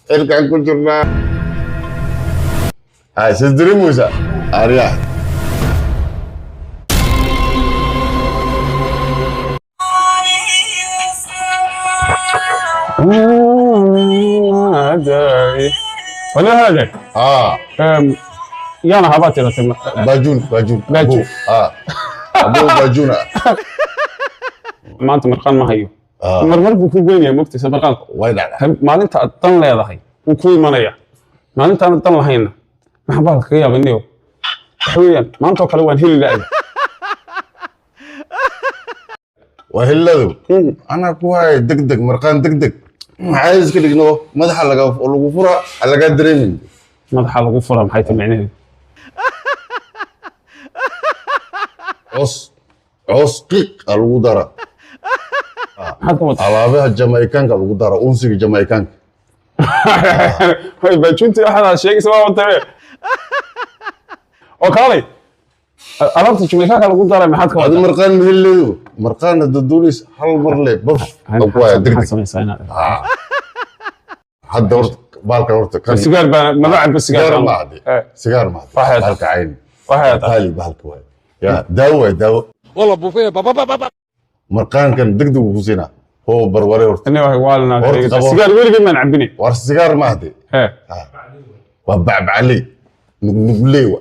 Cirkaan ku jirnaa. Ay, sis dareemaysaa. Arya. Wala Ah, yaana habaa tiratay. Bajun, bajun. Bajun. Abu. Ah. Abu bajuna. Maanta marqaan ma hayo. Ah. Marmar buu ku goynaya mogtaysa marqaanku. Way dhacdaa. Maalinta aad dan leedahay wuu ku imanaya, maalinta aanad dan lahayna maxaa baalka kaga yaabaniyo. Waxa weeyaan maanta oo kale waan heli la'ay. Waa hilladu. Anaa ku haya degdeg, marqaan degdeg. Maxaa iska dhigno madaxa laga lagu fura laga dareemin. Madaxa lagu fura maxay tahay micnaheedu? Cos cos qiiq aa lagu dara. Maxaad ka wadaa? Alaabaha Jamaicanka lagu dara, unsiga Jamaicanka. Way baajuntii waxaad aad sheegaysa waa watabe oo kaalay alaabta Jamaicanka lagu daray, maxaad ka Adi wadaa? Marqaan ma heleedo, marqaan hadda doonays hal mar le baf aan ku haya maxaad degdeg. Samaysaa inaad Hadda horta baalkan horta kan sigaar baa maba cabo sigaar. Sigaar ma hade. Eh. Sigaar ma hade. Waxay tahay. Bahalka cayn. Waxay tahay. Qaali bahalka waay. Ya daawo waay, daawo. Marqaankan degdeg uu ku siinaa. Hoo barware horta. Ani wax waalna. Horta qabo. Sigaar weligay maan cabine. War sigaar ma hade. Eh. Waa bacbacley. Nugnugley wa.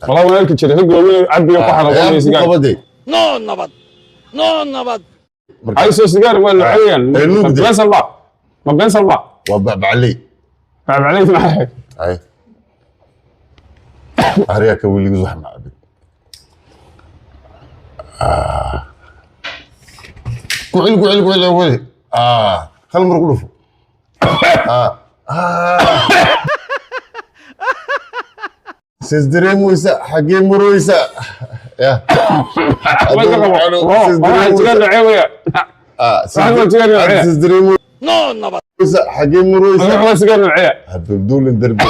Walaa waan arki jiray rag waaweyn cabiga ku xaraqoonaya sigaar. Qabade. Ay soo sigaar waa la cabayaan. Ee, nuugde. Bensal ba ma bensal ba? Waa bacbacley. Bacbacley maxay? Ay. Aryaa ka weligiis wax ma cabin. Ku celi, ku celi, ku celi, ku celi. Ah, hal mar ku dhufo. Ah. Ah. Sis dareemaysa, xagee maraysa? Ya. Way ka qabo. Waxaa sigaar la ceebaya. Ah, sis Waxaan waa sigaar noocee? Sis dareemaysa, xagee maraysa? Waxaa sigaar noocee? Hababduulin darbi.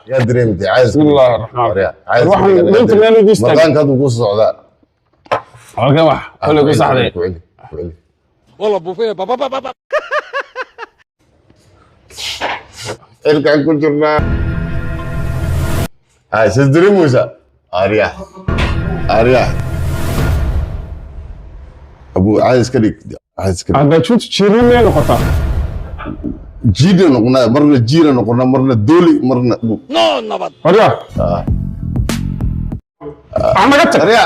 Yaa dareemtay caas. Bismillaahi raxmaani raxiim. Waxaan maanta meel ugu istaagay. Marqaanka haduu ku socdaa. Halkan wax kale ku saxday. Ku celi, ku celi. Cirkaan ku jirnaa. Ay, sis dareemaysa. Arya. Arya. Abu caadi iska dhig. Caadi iska dhig. Baajuuntu jirin miyay noqotaa? Jiida noqonaa, marna jiira noqonaa, marna dooli, marna Horyaa. Ah. Aan naga tag. Arya.